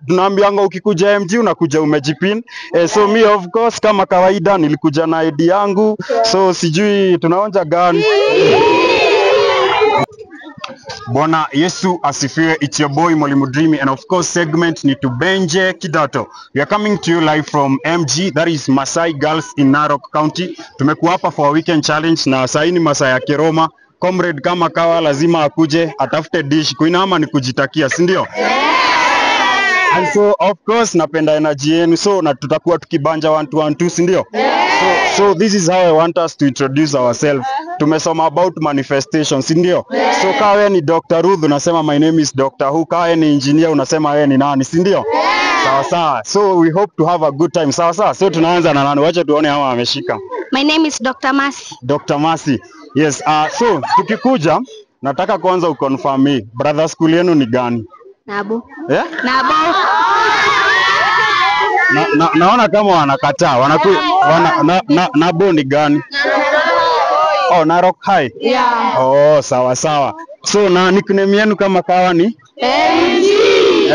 Tunaambianga ukikuja MG unakuja umejipin. So me of course kama kawaida nilikuja na ID yangu. So sijui tunaonja gani. Bwana Yesu asifiwe. It's your boy Mwalimu Dreamy, and of course segment ni Tubenje Kidato. We are coming to you live from MG, that is Masai Girls in Narok County. Tumekuwa hapa for a weekend challenge na saa hii ni masaa ya Kiroma. Comrade kama kawa lazima akuje atafute dish. Kuinama ni kujitakia, si ndio? And so of course napenda energy yenu, so na tutakuwa tukibanja 1 2 1 2, si ndio? So this is how I want us to introduce ourselves. Tumesoma about manifestation, si ndio? So kama wewe ni Dr. Ruth unasema my name is Dr. Who, kama wewe ni engineer unasema wewe ni nani, si ndio? Sawa sawa. So we hope to have a good time. Sawa sawa. So tunaanza na nani? Wacha tuone hawa wameshika. My name is Dr. Mercy. Dr. Mercy. Yes, so tukikuja nataka kwanza uconfirm hii. Brother, school yenu ni gani? Nabo. Yeah? Nabo. Naona kama wanakataa. Nabo ni gani? Oh, Narok High. Yeah. Oh, sawa sawa. So na nickname yenu kama kawa ni MG.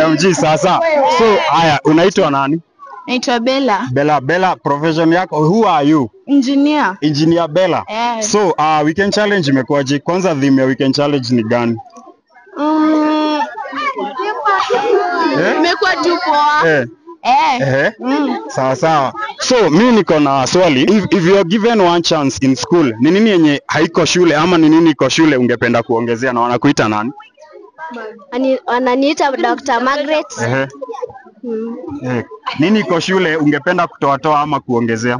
MG, sawa sawa. So haya, unaitwa nani? Naitwa Bella. Bella, Bella, profession yako, who are you? Engineer. Engineer Bella. Yes. So, weekend challenge imekuwaje? Kwanza theme ya weekend challenge ni gani? Imekuwa tu poa. Sawa sawa. So mi niko na swali. If you are given one chance in school, ni nini yenye haiko shule ama ni nini iko shule ungependa kuongezea, na wanakuita nani? Wananiita Dr. Margaret. Nini iko shule ungependa kutoatoa ama kuongezea?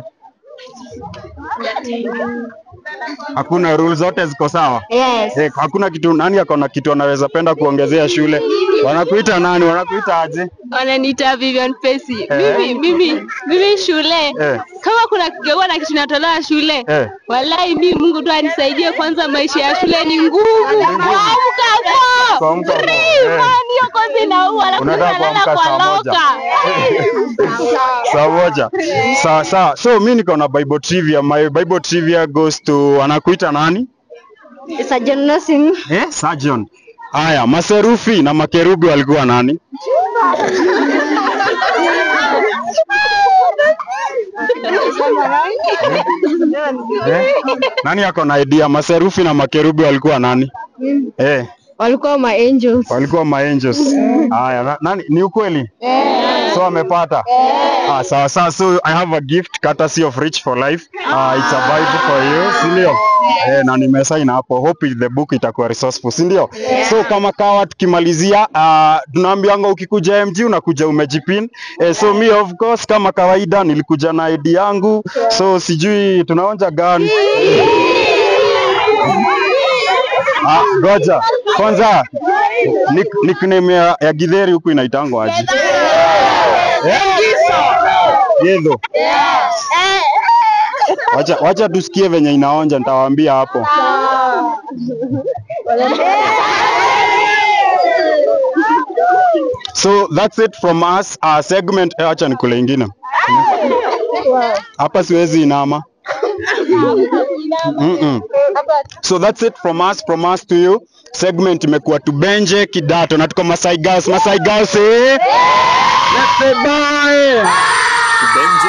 Hakuna, rules zote ziko sawa? Yes. Hakuna kitu, nani ako na kitu anaweza penda kuongezea shule? Wanakuita nani? Wanakuita aje? Wananiita Vivian Pesi. Mimi shule. Kama kuna kigeuka na kitu natolewa shule. Wallahi mimi Mungu tu anisaidie kwanza, maisha ya shule ni ngumu. Kuamka Kuamka kwa. Hiyo kozi inaua, alafu Unataka unalala kuamka kwa saa moja. loka. Saa moja. Sawa sawa. So mimi niko na Bible trivia. My Bible trivia goes to, anakuita nani? Surgeon Nursing. Surgeon. Haya, maserufi na makerubi walikuwa nani? Nani ako na idea? Maserufi na makerubi walikuwa nani? Walikuwa ma angels. Walikuwa ma angels. Haya, nani ni ukweli? So amepata. Sawa sawa. So I have a gift courtesy of Rich for Life. It's a Bible for you, si ndio? Na nimesign hapo. Hope the book itakuwa resourceful, si ndio? So kama kawa tukimalizia, tunaambianga ukikuja MG unakuja umejipin. So me of course kama kawaida nilikuja na ID yangu. So sijui tunaonja gani. Goja. Kwanza nickname ya Githeri huku inaitangwa aje? Gedho. Wacha tusikie venye inaonja, nitawaambia hapo. So that's it from us. Our segment, acha nikule ingine. Hapa siwezi inama. So that's it from us to you. Segment imekuwa Tubenje Kidato na tuko Masai Girls. Masai Girls, eh? Let's say bye. Tubenje